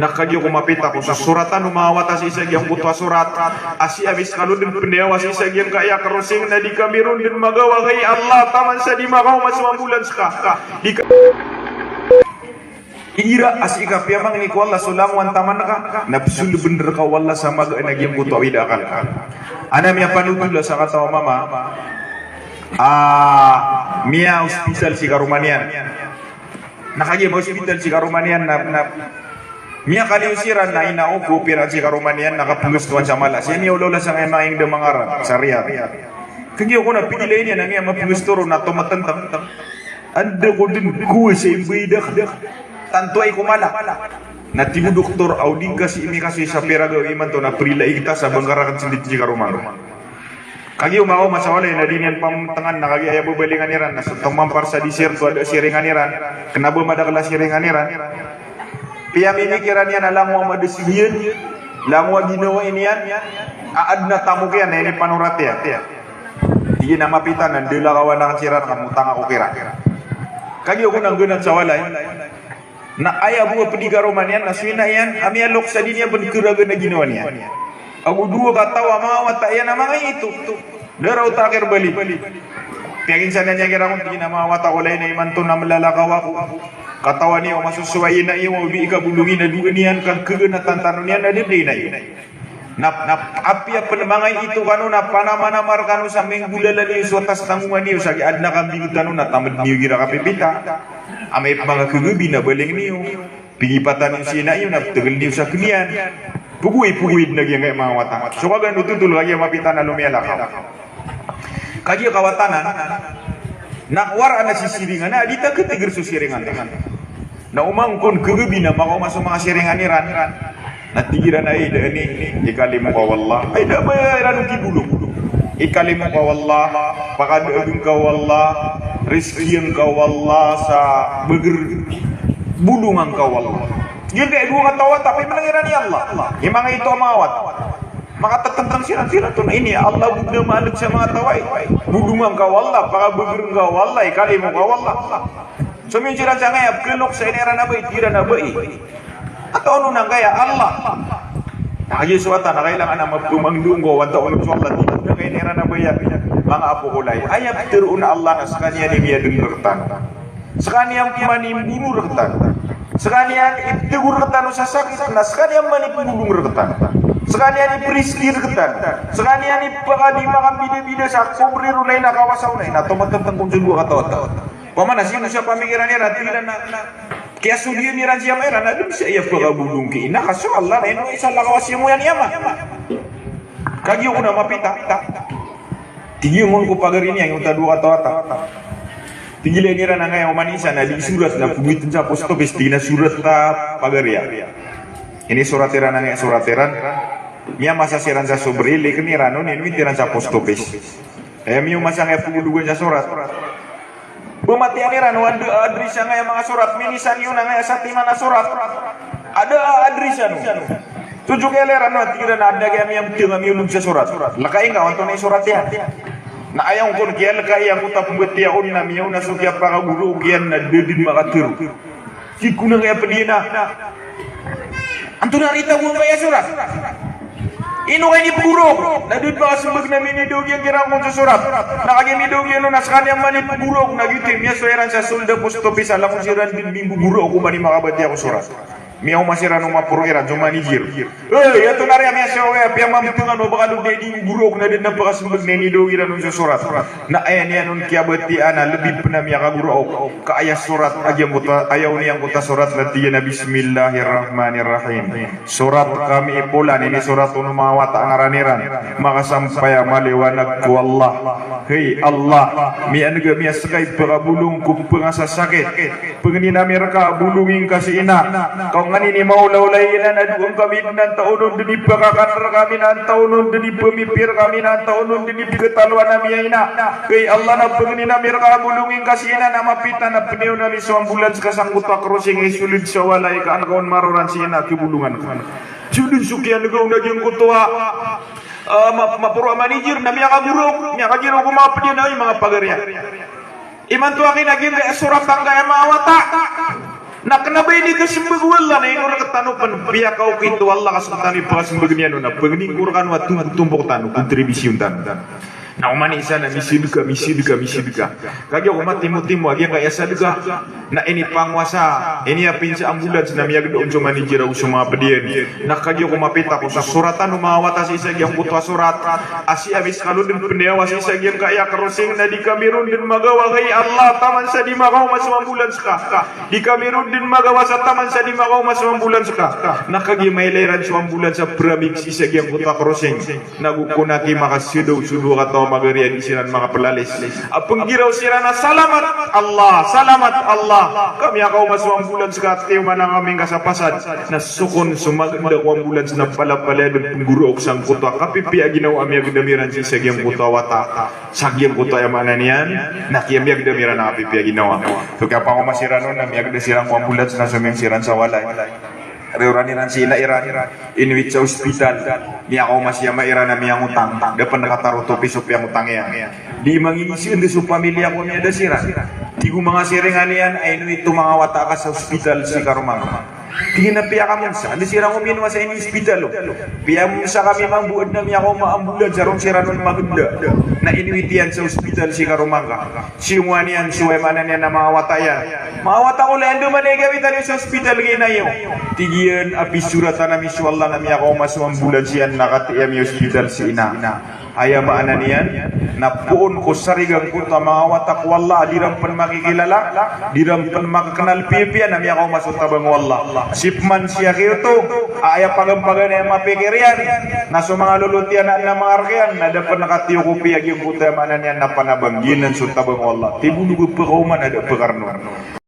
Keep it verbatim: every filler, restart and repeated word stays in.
Na kagiya ko mapita ko so sorat o manga wata sii sa giyangkoto a sorat a sii a miskalo dn pndayawa sii sa giyangkaya a krosing na di kami ron dn magawa, hay Allah, taman sa di makaoma so ambulan ska. Di ka Igira a sii ka piyamangni ko Allah so langowan taman ka, na psolbn rka o Allah sa magaan a giyangkoto a wida akal ka. Ana miyapanothol a sakataw a mama a miya-hospital sii karoma niyan. Na kagiya ma-hospital sii karoma niyan na, na miyakaliyo siran na ina o ko piran sii karoma niyan na kapnggastowan sa mala. Sii a miyaolaola sangkaya manga ingd a manga Arab sa Riyadh. Kagiya ko na pigilay niyan angkaya mapnggasto ron na tomatntng. Anda ko dn kowa sa imbayad akn. Tanto ay ko mala. Na tig o doktor a o di ngka sii mikasoy sa pira gawii imanto na prilai kita sa bangka rakn sii dn sii karoma ngka. Kagiya o makaoma sa walay na di niyan pamtngan na kagiya aya babalingan iran na so tomampar sa disyerto a da a siringan iran. Kna ba madakl a siringan iran. Piyamimikiran iyan a langowan a mada sii niyan, langowan a ginawai niyan, a adn a tamok iyan na inipanorat iyan. Tig iyan a mapita na ndalakawan akn siran ka motang ako kiran. Kagiya ko na nggnat sa walay. Na aya bo a pd i karoma niyan na so ina iyan a miyalok sa di niyan pn karagan a ginawa niyan. Ago dowa kataw a manga wata iyan a manga ito. Da raw ta kirbali. Piyaginsanan iyan kiran on, tig iyan a manga wata ko, lay na imanto na mlalakaw ako. Katawan iyo a masosowa i ina iyo a obi i kabolongi na dowa niyan ka khaganatan tano niyan na da dn i ina iyo. Na, na apiya pn manga ito kano na panamanamar kano sa minggolalan iyo so atas tangongan iyo sa giya adn a kambing tano na tamd niyo igira kapipita. Amay pn manga khagabi na baling niyo. Pigipatan iyo si ina iyo na ptgl niyo sa kn iyan. Pgoway, pgoway dn a giyangkaya manga wata. So kagiya no totol kagiya mapita na lomiyalakaw. Kagiya kawatanan, na waraan a sisiringan, na di ta ktgr so siringan. Na oman kon khagabi na makaoma so manga siringan iran. Na tig iran a, ay da ani, ikalimo ka o Allah. Ay da a ba iran on kibolong. Ikalimo ka o Allah, pakadaag ngka o Allah, rizki ngka o Allah sa bagr. Bolongan ka o Allah. Giyangkaya dowa kataw a wata, pimnang iran i Allah. I manga ito a manga wata. Makatatntang siran, siran oto na ini, Allah bo dn a maalk sa manga taw ai. Bolongan ka o Allah, pakabagr ngka o Allah, ikalimo ka o Allah. Somiyon siran sangkaya pkhalok sa ina iran a bai, tig iran a bai. Antaa onon angkaya Allah. Na kagiya so wata na kailangan a mapmangndao ngka o antaa onon so Allah, tig iran a bai. Manga apo ko lay, aya ptharoon a Allah na skaniyan i miyadn rktano. Skaniyan pman i mboro rktano. Skaniyan i pthago rktano sa sakit, na skaniyan pman i pbolong rktano. Skaniyan i prizki rktano. Skaniyan i pakadi makambidabida sa kobri ron a ina, kawasa on a ina, tomatntng kon so dowa kataw a wata. Pamana sii sa pamikiran iran, tig iran a kiyasodiyan iran si ama iran, adn sa aya pakabolong ki ina, ka so Allah na ino isa lakaw a siyamoyan i ama. Kagiya ko na mapita. Tig iyan on ko pagari niyan, giyoto a dowa kataw a wata. Tig iyan iran angkaya oman i isa na di sorat na pgowitn sa post office, tig iyan a sorat a pagari a. Inisorat iran angkaya sorat iran. Miyamasa siran sa sobri, likn iran on, inowit iran sa post office. Aya miyamasa angkaya pgologan sa sorat. Pmatiyan iran o anda a address angkaya manga sorat, minisan iyan angkaya satiman a sorat. Anda a address ano. Tojo kiyalaya iran, tig iran a anda kami a mtng a miyolog sa sorat. Lkai ngka o antonaa i sorat iyan. Na aya on kon kiyalka iyan ko tapmbatiya on na miyaona so kiyapakagoraok iyan na da dn makatharo. Tig ko na kiyapd iyan a, antonaa i tago angkaya sorat? Ino ka inipgoraok? Na da dn makasmbag na minidaog iyan kiran kon so sorat. Na kagiya midaog iyan on na skaniyan man i pgoraok, na giyoto i miyasowa iran sa sold a post office a langon siran dn minggogoraok oman i makabatiya ko sorat. Miyaoma siran o maporo iran so manager. Ey, antonaa i miyasowa, aya piyamamtngan o ba kano da dn goraok na da dn a pakasmbag na inidaog iran on so sorat. Na aya niyan on kiyabatiya na lbi pn a miyakagoraok. Ka aya sorat a giyangkoto, aya on giyangkoto a sorat na tig iyan a Bismillahirrahmanirrahim. Sorat kami i Polan, inisorat on o manga wata a ngaran iran. Makasampay a maliwanag ko Allah. Hay Allah, miyan'g ami a ska i pakabolong ko pngasasakit. Pangnin ami rka a bolongi ngka si ina. Ka o nganin i maolaola i ina na doon kami dn antaa onon dn i pakakan rkami na antaa onon dn i pmipiya rkami na antaa onon dn i pkataloan ami a ina. Hay Allah, na pangnin ami rka a bolongi ngka si ina na mapita na pniyawn ami so ambulance ka sangkoto a crossing i solid sa walay ka an ka on maroran si ina a kabolongan ka. Solid so kiyan'ga on a giyangkoto a, ah, ma-, maporo a manager na miyakagoraok, miyakagoraok o manga pd iyan a manga pagari a. Imanto a kina giyangkaya sorat angkaya manga wata. Na kna ba ini kasmbag o Allah na ino rktano pn piyakaokit o Allah ka sktano i pakasmbag iyan on, na pangni ko rkano a tombok-tombok tano, kontribisyon tano. Na oman i isa na misadka, misadka, misadka. Kagiya ko matimo-timo a giyangkaya sadka. Na inipangowasa, iniyapin sa ambulans na miyagda on so manager ago so manga pd iyan. Na kagiya ko mapita ko sosoratan o manga wata sii sa giyangkoto a sorat. A sii a miskalo dn pn i awa sii sa giyangkaya crossing na di kami ron dn magawa, hay Allah, taman sa di makaoma so ambulans ka. Di kami ron dn magawa sa taman sa di makaoma so ambulans ka. Na kagiya mailay iran so ambulans a pramig sii sa giyangkoto a crossing. Nago ko na ki makasadaw so dowa kataw a magari a di siran makaplalis. A pnggiraw siran a salamat Allah, salamat Allah. Ka miyakaoma so ambulans ka, tiyoman a kami ngka sa pasad. Na sokon so maganda ko ambulans na palapalaya dn pnggoraok sangkoto a kapipiya a ginawa a miyagdam iran sii sa giyangkoto a wata. Sa giyangkoto a aya maana niyan, na kiyamiyagdam iran a kapipiya a ginawa. So kiyapakaoma siran on, na miyagda siran ko ambulans na somiyong siran sa walay. Riyoran iran si ina iran, inowit sa ospital, miyakaoma si ama iran a miyangotang, da pn katarotop i so piyangotang iyan. Di manginisiin dn so pamilya ko miyada siran. Tig o manga siringan iyan a inowit o manga wata ka sa ospital si karoma ngka. Tig iyan a piyakamon sa, anda siran ko miyanowa sa ini ospital o. Piyamon sa kami mambo adn a miyakaoma a ambulans a roo siran on maganda. Na inowit iyan sa ospital si karoma ngka. Siyongowan iyan so aya maana niyan a manga wata iyan. Manga wata ko, laya anda man i gawitan iyo sa ospital giya ina iyo. Tig iyan a pisoratan ami so Allah na miyakaoma so ambulans iyan na katii ami ospital si ina. Aya maana niyan na poon ko sarigan koto a manga wata ko Allah a di ran pn makikilala, di ran pn makaknal piyapiya na miyakaoma so tabang o Allah. Sii pman siya kiyoto a aya pagampagan a aya mapikir iyan na so manga lolot iyan a adn a manga rk iyan na da pn katiyo ko piya giyangkoto a aya maana niyan na panabang, giyanan so tabang o Allah. Tibonog a pkaoma na da pkarno.